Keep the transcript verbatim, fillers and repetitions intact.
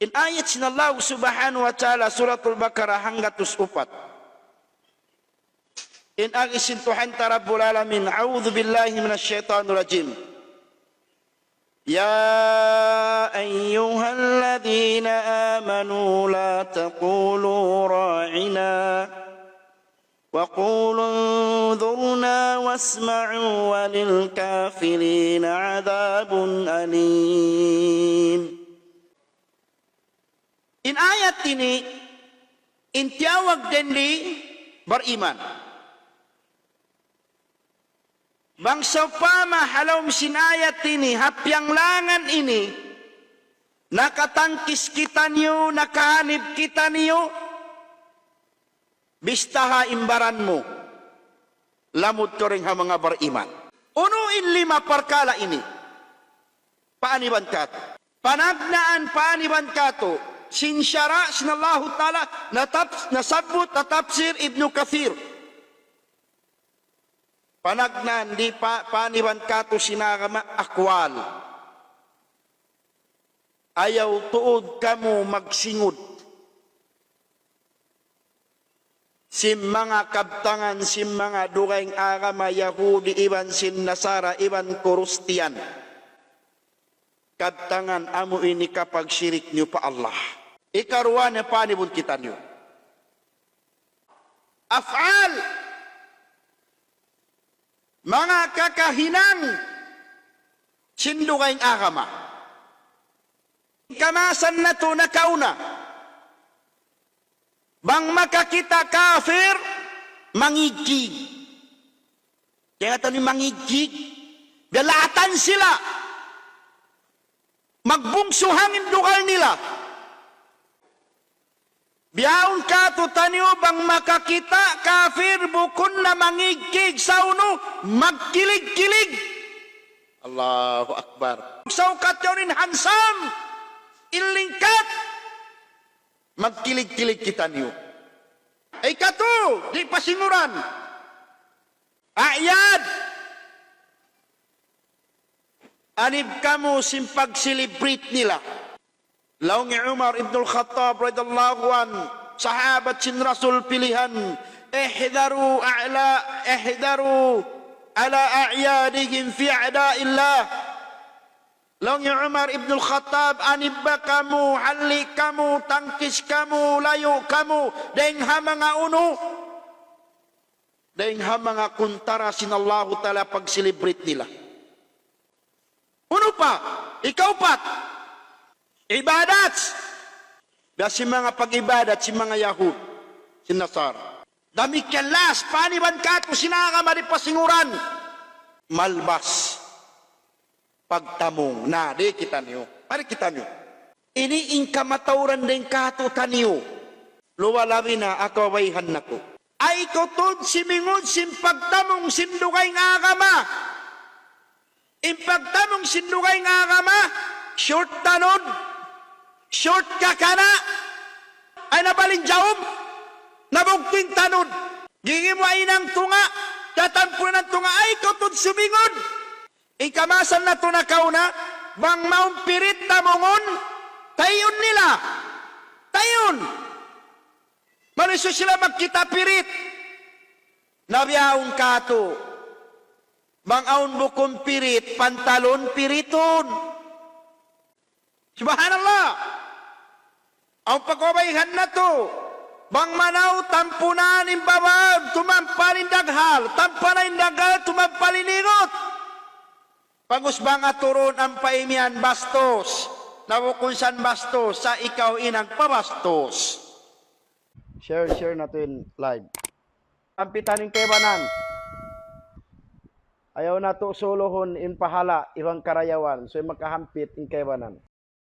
In ayat sin Allah subhanahu wa ta'ala, Suratul Baqarah, hanggatus upat. In agi sin Tuhan ta Rabbul Alamin, أعوذ بالله من الشيطان الرجيم. يا أيها الذين آمنوا لا تقولوا راعنا وقولوا انظرنا واسمعوا وللكافرين عذاب أليم. In ayat ini, in tiyawag dayn di bariman. Bang sawpama ha lawm sin ayat ini, ha piyanglangan ini, nakatangkis kitaniyu, nakahanip kitaniyu, bistaha in baran mu, lamud kaw dayn ha manga bariman. Unu in lima parkala' ini? Paaniban katu'. Panagnaan paaniban katu'. Sin sara' sin Allahu Ta'ala, natab-, nasabbut ha tafsir Ibnu Kathir. Panagnaan di' pa-, paaniban katu' sin agama, akwal. Ayaw tuud kamu magsingud sin manga kabtangan sin manga dugaing agama Yahudi iban sin Nasara iban Kristiyan. Kabtangan amu ini kapagsirik niyu pa Allah. Ikaruwa niya, paanibun kitaniyu. Af'al. Manga kakahinang sin dugaing agama. Kamasan natu' nakauna. Bang makakita' kafir, mangigkig. Kaya tani mangigkig, galatan sila. Magbungsu hangin dugal nila. Bihaun katu' taniyu bang makakita' kafir bukun na mangigkig sa unu, magkilig-kilig. Allahu Akbar. Sa ukat yaun in handsome, in lingkat. Magkilig-kilig kitaniyu. Ay katu', di' pasinguran. A'yad. Anib kamu sin pag-celebrate nila. Laung hi Umar ibn al-Khattab radiyallahu anhu, sahabat sin Rasul pilihan, احذروا أعلا-، احذروا على أعيادهم في أعداء الله. Laung hi Umar ibn al-Khattab, anib ba kamu, halli' kamu, tangkis kamu, layu' kamu, dayn ha manga unu, dayn ha manga kuntara sin Allahu Ta'ala pag-celebrate nila. Unu pa? Ikaupat. Ibadat. Biya' sin manga pag-ibadat sin manga Yahud, sin Nasara. Damikkiyan laung, paaniban katu' sin agama di' pasinguran. Malbas. Pagtamung. Na, di' kitaniyu. Mari kitaniyu. Ini in kamatauran dayn kātu'niyu. Luwal labi na ha kababaihan natu'. Ayaw tuud sumingud sin pagtamung sin dugaing agama. In pagtamung sin dugaing agama, short tanud, short kakana', ay nabalin jaum, nabugtu' in tanud. Gigi mu ay hinang tunga', tatampunan tunga', ayaw tuud sumingud. In kamasan natu' nakauna, bang mawn pirit tamungun, tayun nila. Tayun. Malaysia sila magkita' pirit. Na bihaun katu'. Bang awn bukun pirit, pantalon piritun. Subhanallah. Awn pa kababaihan natu'. Bang manaw tampunan in baba, tumampal in daghal. Tampal in daghal, tumampal in ingut. Pag'ubus bang aturun ampa imiyan bastos. Na bukun san bastos, sa' ikaw in nagpabastos. Share, share natu' in live. Hampitan in kaibanan. Ayaw natu' suluhun in pahala' iban karayawan. So, makahampit in kaibanan.